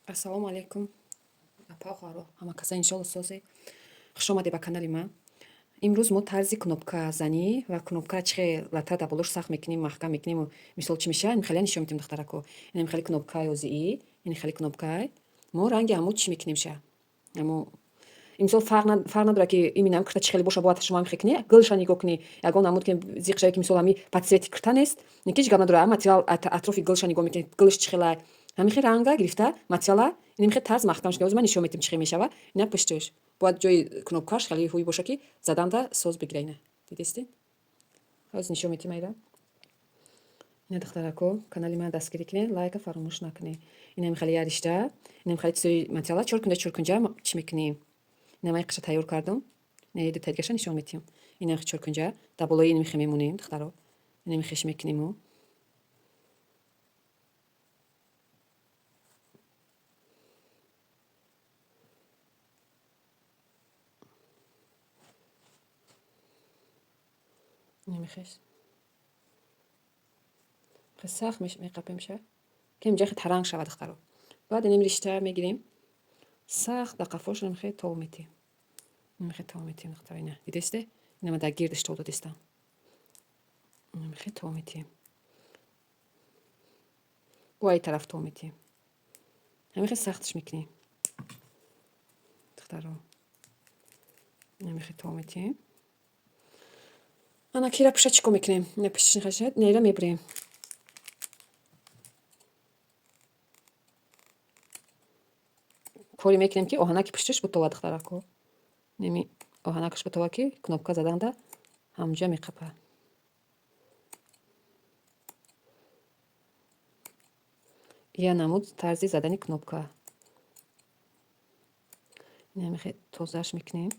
Ассалому алайкум, апа, хоҳаро, ҳама каса, иншолло созе. Хуш омадед ба канали ман. Имрӯз мо тарзи кнопказанӣ ва кнопкара чӣ хел лата дар болош сахт мекунем, маҳкам мекунем, мисол чӣ мешавад, ин хеле нишон медиҳем, духтарако. Ин хеле кнопкаи озии, ин хеле кнопкай. Мо ранги ҳамо чӣ мекунем ша? Ҳамо имсол фарқ надорад, ки именно кирта чӣ хеле боша, бояд шумо ҳам хел кунед, гулша нигоҳ кунед, ягон намуд ки зиқ шавед, ки мисол ҳами по цвети кирта нест, ҳеҷ гап надорад, материал атрофи гулша нигоҳ мекунед, гулш чӣ хелай. Ҳамин хел ранга гирифта, материала ин хел тарз маҳкам шуда. Ҳозир ман нишон медиҳам, чӣ хел мешавад. Ина пушташ. Бояд ҷои кнопкаш хеле ҳуй боша, ки заданда соз бигира ина. Дидистед? Ҳозир нишон медиҳам айра. Ина, духтарако, канали ман дастгирӣ кунед, лайка фаромӯш накунед. Инам хеле я ришта, инам хеле чизои материала чоркунҷа чоркунҷа чӣ мекунем. Ина ман қиша тайёр кардам. Ина ду таигаша нишон медиҳам. Ина чоркунҷа дар болои ин мехе мемонем, духтаро. Ина мехеш мекунему. Намехеш. Сахт меқапемша. Кем ҷахи таранг шава, духтаро. Баъд инем ришта мегирем. Сахт дар қафош намехе тов метиҳем. Намехе тов метиҳем, духтаро, ина. Дидесте? Ина ман дар гирдаш тов додистам. Намехе тов метиҳем. Бо ай тараф тов метиҳем. Ҳамихе сахтш мекунем. Духтаро. Намехе тов метиҳем. Ана кира пуша чӣ кор мекунем? Ина пушташ нахашад, ина мебурем. Коре мекунем, ки оҳанаки пушташ бутова, духтарако. Неми оҳанакаш бутова, ки кнопка заданда ҳамҷа меқапа. Я намуд тарзи задани кнопка. Ина мехе тозааш мекунем.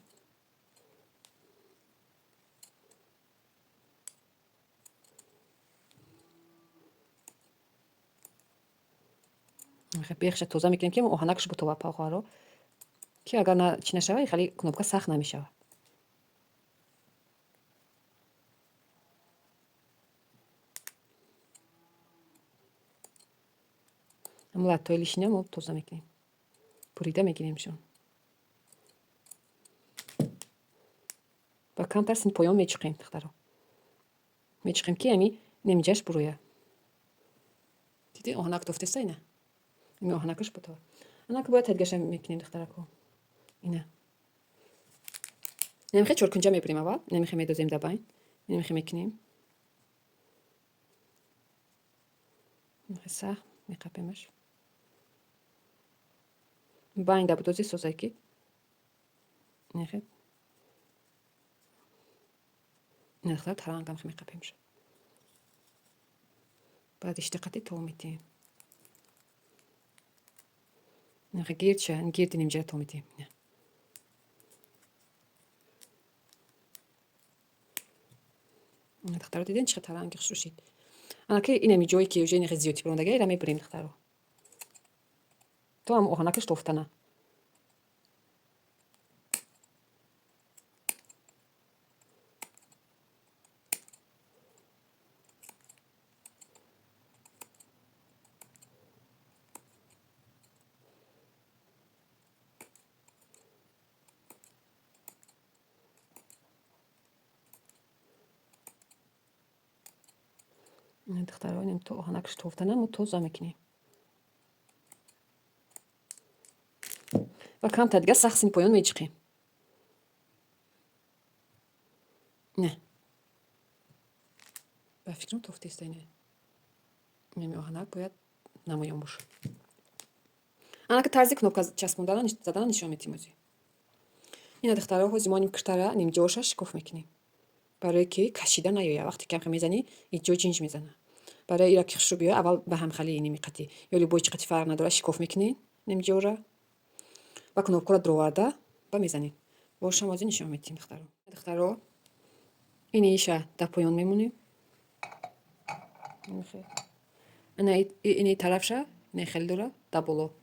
Бехша тоза мекунем, ки оҳанакаш бутова, пахоҳаро, ки агар чӣ нашава, хеле кнопка сахт намешавад. Ҳам латтои лишня мо тоза мекунем, бурида мегиремшон ва камтар сини поён мечуқем, духтаро, мечуқем, ки ами немиҷаш буроя. Диди, оҳанак тофтеста, ина ими оҳанакаш бутова. Анака бояд тадгаша мекунем, духтарако. Ина намехе чоркунҷа мебурем аввал, намехе медозем дар байн, намехе мекунем, сахт меқапемаш, байн да будози созай, ки нехе ина, духтар, тарангам меқапемш. Баъд иштиқати тов метиҳем. Гирдша, гирди нимҷара тов метиҳем. Духтаро, диден, чӣ қадр таранги хушрӯ шид? Анаки инами ҷое ки уже нехе зиёдтӣ бирондага, ира мебурем, духтаро, то ҳам оҳанакаш тофтана. Духтаро, инам то оҳанакаш тофтана мо тоза мекунем ва камтар дига сахт сини поён меҷиқем. Не, ба фикрам, тофтеста. Ина инами оҳанак бояд намоён бошад. Анака тарзи кнопка часпондана задана нишон медиҳем ҳозир. Ина, духтаро, ҳозир мо ним киртара нимҷоша шикоф мекунем, барое ки кашида наёяд. Вақте ки ҳамхел мезанӣ, иҷо ҷинҷ мезанад. Барои ира ки хушрӯ биёяд, аввал ба ҳамхали ними қатӣ ё любой чи қатӣ, фарқ надорад, шикоф мекунед нимҷора ва кнопкаро дуроварда ба мезанед. Бошам ҳозир нишон медиҳем, духтаро. Духтаро, ини иша дар поён мемонем, ини тарафша ини хеле дора дар боло.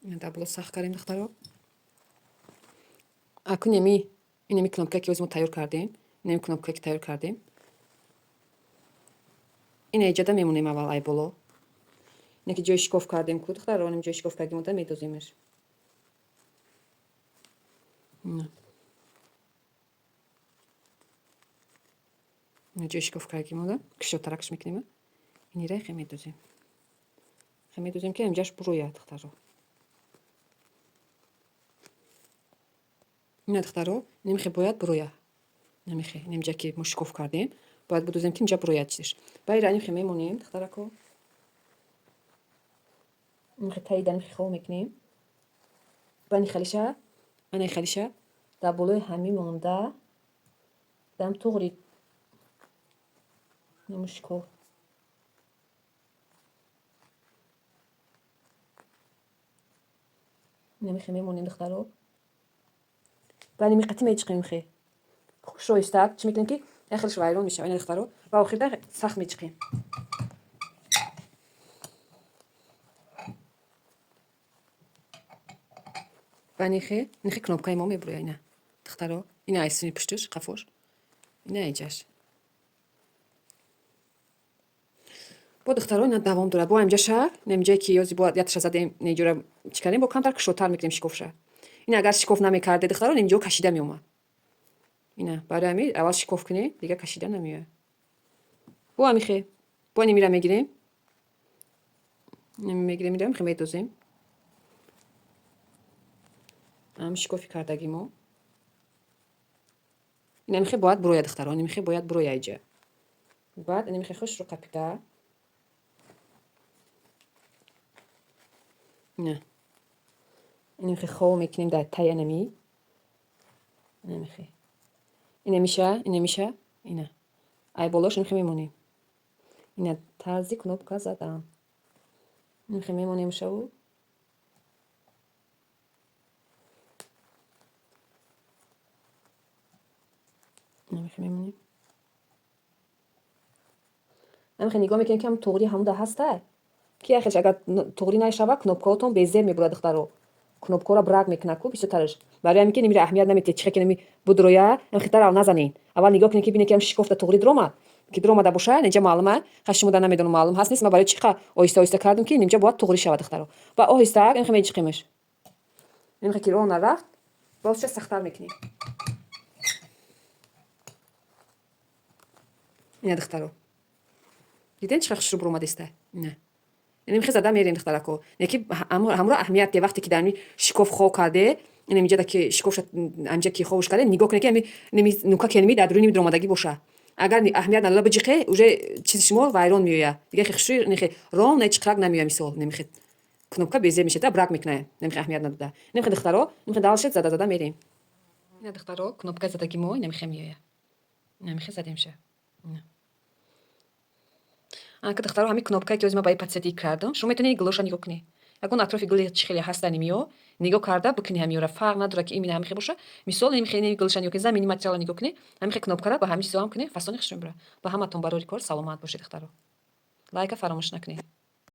Дар боло сахт кардем, духтаро. Акун еми Инами кнопка, ки ози мо тайёр кардем, инами кнопка, ки тайёр кардем, ина иҷада мемонем аввал ай боло. Ина ки ҷои шикоф кардем ку, духтаро, инам ҷои шикоф кардем, ода медоземаш. Ина ҷои шикоф кардем, ода кишотаракш мекунем, инира хе медозем, хе медозем, ки инҷаш бурояд, духтаро. Ина, духтаро, инамихе бояд бурояд. Инамихе, инамҷа ки мо шикоф кардем, бояд будозем, ки инҷа бурояд чизаш. Ба ира инихе мемонем, духтарако, инихе таида инихе хол мекунем. Бани халиша, ана халиша дар болои ҳамин монда, дам туғри нему шикоф. Инамихе мемонем, духтаро. Баъд ими қати мечиқем, хе хуш оҳиста чӣ мекунем, ки як хелаш вайрон мешавад. Ина, духтаро, ва охирда сахт мечиқем. Банихе нихе кнопкаи мо мебурояд. Ина, духтаро, ина айсини пуштуш, қафош, ина иҷаш. Бо, духтаро, ина давом дорад. Бо инҷаша, ина инҷае ки ёзи бояд яташа задем, инаҷора чӣ кардем, бо камтар кушодтар мекунем шикофша. Ина агар шикоф намекарде, духтаро, инҷо кашида меомад. Ина барои ҳамин аввал шикоф кунем, дигар кашида намеояд. Бо ҳамихе, бо нимира мегирем, мегирем, мира мехе медозем ҳами шикофи кардаги мо. Инамихе бояд бурояд, духтаро, инамихе бояд бурояд иҷа. Баъд инамихе хушро қапида, ина инамихе хол мекунем дар таи анами инамихе, инамиша, инамиша, ина ай болош инамихе мемонем. Ина тарзи кнопка задан. Инамихе мемонем шаву инамихе мемонем. Намихе нигоҳ мекунем, ки ҳам туғри ҳамуда ҳастай, ки яхеш агар туғри нашава, кнопкаотон безер мебурад, духтаро. Кнопкаро брак мекунад ку бисёртараш. Барои ҳамин ки нимира аҳамият наметиҳед, чихе ки нами будроя, хитар ав назанед. Аввал нигоҳ кунед, ки бинед, ки ҳам шикофта туғри дуромад, ки дуромада боша, инҷа маълума. Ха, шумо да намедонам, маълум ҳаст, нест. Ма барои чи қа оҳиста оҳиста кардам, ки инҷа бояд туғри шавад, духтаро. Ва оҳиста инхе мечиқемаш. Инхе ки роҳ нарафт, бозша сахттар мекунем. Ина, духтаро, диден, чӣ хушрӯ буромадеста. Ина инамихе зада мерем, духтарако. Неки ҳамро аҳамият де, вақте ки дар шикоф хоб карде, ин инҷа ки шикофша, анҷа ки хобш карде, нигоҳ кунед, ки ами нука ки дар дуруни дуромадагӣ боша. Агар аҳамият надода биҷиқе, уже чизи шумо вайрон меояд. Дигар хушрӯ нехе рон не чиқрак намеояд. Мисол, немихе кнопка безер мешавад, брак мекунад, немихе аҳамият надода. Немихе, духтаро, немихе дальше зада зада мерем. Ина, духтаро, кнопка задаги мо инамихе меояд. Инамихе задемша. Ака, духтаро, ҳамин кнопкае, ки ози ман ба подсвети кардам, шумо метавонед гулоша нигоҳ кунед. Ягон атрофи гули чӣ хеле ҳаста, нимиё нигоҳ карда бикунед ҳамиёра, фарқ надорад, ки именно ҳамихе боша. Мисол, нимихе гулша нигоҳ кунед, замини материала нигоҳ кунед, ҳамихе кнопкара ба ҳамин чизо ҳам кунед, фасони хушро мебарад. Ба ҳаматон барори кор, саломат бошед, духтаро. Лайка фаромӯш накунед.